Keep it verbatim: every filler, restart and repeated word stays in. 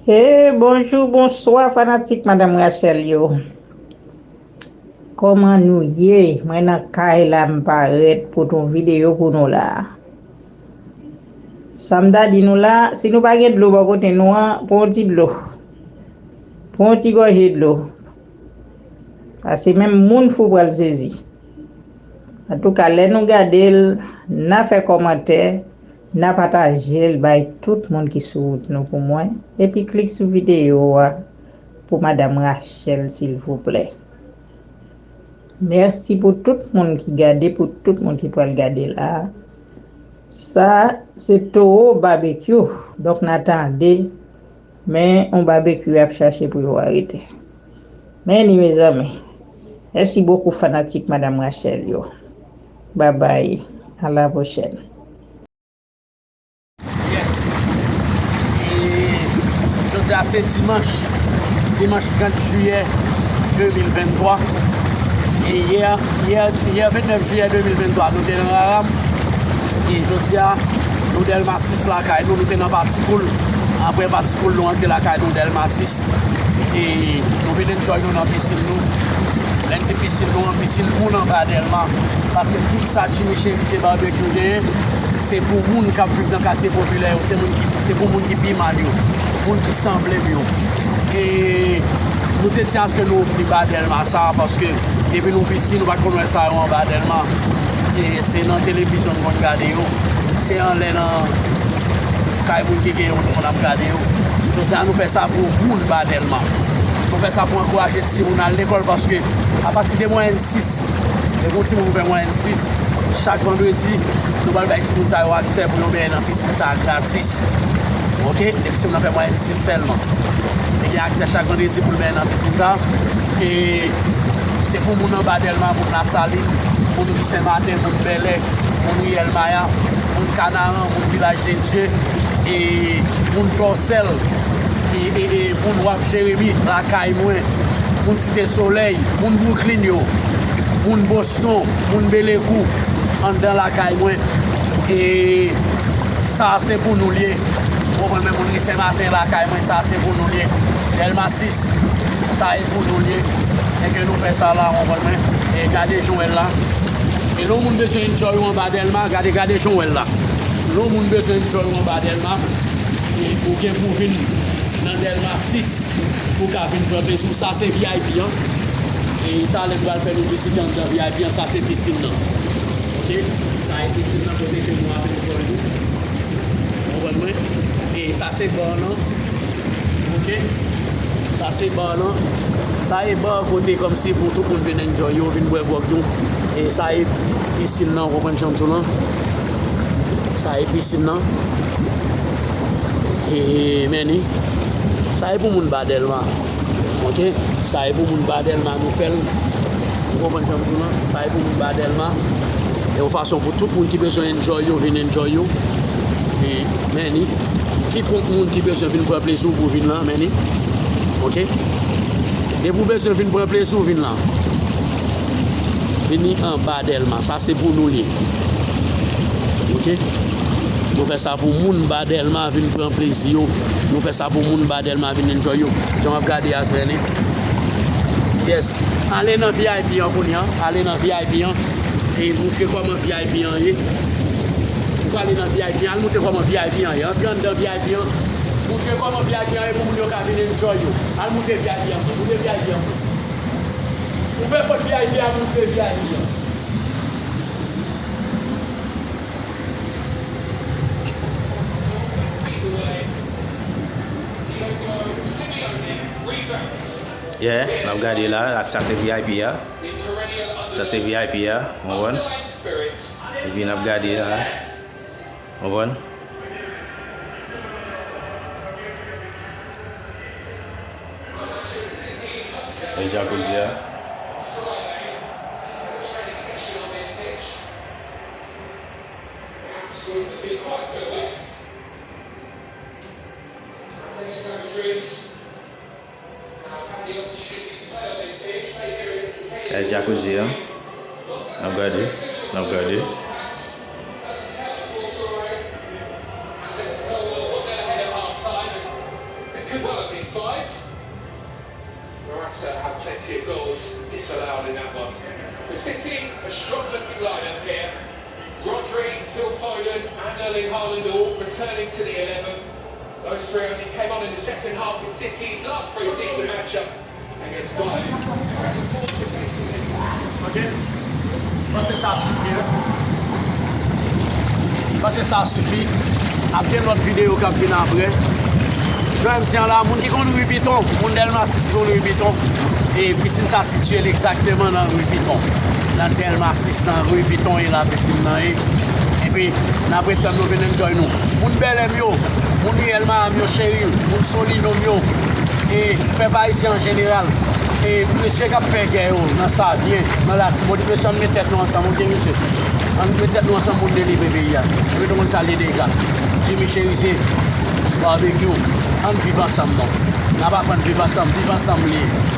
E bonjou, bonswa fanatik Madanm Rachel yo. Kòman nou ye? Mwen nan kay la, m parèt pou yon videyo pou nou la. Sa m ta di nou la, si nou pa gen dlo bò kote nou an, pran yon ti dlo. Pran yon ti gòje dlo. Paske menm moun fou pral sezi. Antouka, lè nou gade l, n a fè kòmantè, n a pataje l bay tout moun ki sou wout nou pou mwen, epi klik sou videyo a pou Madanm Rachel, silvouplè. Mèsi pou tout moun ki gade, pou tout moun ki pral gade la. Sa, se towo babekyou. Donk, n a tande, men yon babekyou y ap chache pou yo arete. Men ni, mezanmi. Mèsi bokou, fanatik Madanm Rachel yo. Babay. A la pwochèn. Yes. E jodi a se dimanch, dimanch trant jiyè de mil venntwa. E yè, yè, yè vennèf jiyè de mil venntwa, nou te nan Raram. E jodi a, nou Dèlma sis lakay nou, nou te nan Patikoul. Apre Patikoul, nou antre lakay nou Dèlma sis. E nou vin enjoy nou nan pisin nou. Lè n di pisin nou an, pisin moun anba Dèlma. Paske tout sa Jimmy Cheri se babekyou genyen, se pou moun k ap viv nan katye popilè yo, se moun ki, se pou moun ki pi mal yo, moun ki sanble m yo. E nou te di aske nou ofri ba Dèlma sa, paske depi nou piti, nou pa t konn wè sa yo anba Dèlma. E se nan televizyon n konn gade yo, se anlè nan kay moun ki gen yo, nou konn ap gade yo. Jodi a, nou fè sa pou moun ba Dèlma. Nou fè sa pou ankouraje timoun al lekòl, paske apati de mwayèn sis, depi yon timoun fè mwayèn sis, chak vandredi, nou pral bay timoun sa yo aksè pou yo benyen nan pisin sa a gratis. Oke? Depi timoun nan fè mwayèn sis sèlman, li gen aksè chak vandredi pou l benyen nan pisin sa a. E se pou moun anba Dèlma, moun Lasalin, moun Ri Senmaten, moun Bèlè, moun Riyèl Maya, moun Kanaran, moun Vilaj de Dye, e moun Tòsèl, e, e, e moun Waf Jeremi, lakay mwen, moun Site Solèy, moun Bwouklin yo, moun Boston, moun Belekou, anndan lakay mwen. E sa a se pou nou l ye. Ou konprann, men moun Ri Senmaten lakay mwen, sa a se pou nou l ye. Dèlma sis, sa e pou nou l ye. E ke nou fè sa la, ou konprann, men. E gade jan w wè l la. E lè yon moun bezwen enjoy ou anba Dèlma, gade, gade jan w wè l la. Lè yon moun bezwen enjoy ou anba Dèlma, e ou gen pou vin nan Dèlma sis pou w ka vin pran plezi w. Sa se V I P an. E talè m pral fè nou vizite anndan V I P an. Sa se pisin nan. Oke? Sa e pisin nan kote ke nou ap enjoy nou. Ou konprann mwen? E sa se bar lan. Oke? Sa se bar lan. Sa e bar kote kòmsi pou tout moun vin enjoy yo, vin bwè gwòg yo. E sa e pisin nan, ou konprann jan m di w lan? Sa e pisin nan. E, men ni. Sa e pou moun ba Dèlma. Oke? Sa e pou moun ba Dèlma nou fè l. Ou konprann jan m di w lan? Sa e pou moun ba Dèlma. E yon fason pou tout moun ki bezwen enjoy yo, vin enjoy yo. E, men ni. Kikonk moun ki bezwen vin pran plezi w pou vin lan, men ni. Oke? Depi w bezwen vin pran plezi w, vin lan. Vini anba Dèlma. Sa se pou nou l ye. Oke? Nou fè sa pou moun ba Dèlma vin pran plezi yo. Nou fè sa pou moun ba Dèlma vin enjoy yo. Jan w ap gade a, se ni. Yes. Ale nan V I P an kounye a. Ale nan V I P an. E montre kòman V I P an ye. Ou prale nan V I P an. Al montre kòman V I P an ye. Antre anndan V I P an. Montre kòman V I P an ye pou moun yo ka vin enjoy yo. Al montre V I P an. Montre V I P an. Ouvè pòt V I P a, montre V I P an. Yeah, n ap gade la, sa se V I P a. Sa se V I P a, w konprann? Epi n ap gade la. Konprann? E jacuzzi a. Kay jacuzzi an. N ap gade, n ap gade. Plenty of goals disallowed in that one. For City, a strong-looking lineup here. Rodri, Phil Foden and Erling Haaland all returning to the eleven. Those three only came on in the second half in City's last pre-season matchup against Brighton. Ok. Panse sa sifi, wi. Panse sa sifi. Ap gen lòt videyo k ap vin apre. Jan m di an la, moun ki konn Ri Piton, moun Dèlma sis ki konn Ri Piton, e pisin sa sitiye l egzakteman nan Ri Piton. Nan Dèlma sis, nan Ri Piton, e la pisin nan ye. Epi, n ap ret tann nou vin enjoy nou. Moun Bèlè m yo, moun Riyèl Mayan m yo, cheri, moun Solino m yo, e pèp ayisyen an jeneral, e mesye k ap fè gè yo nan Savyen, nan Latibonit, mesye, ann met tèt nou ansanm, ok, mesye? Ann met tèt nou ansanm pou n delivre peyi a. Yo tou konn sa l ye deja. Jimmy Cherizier, Barbecue, ann viv ansanm non. N ap aprann viv ansanm, viv ansanm li ye.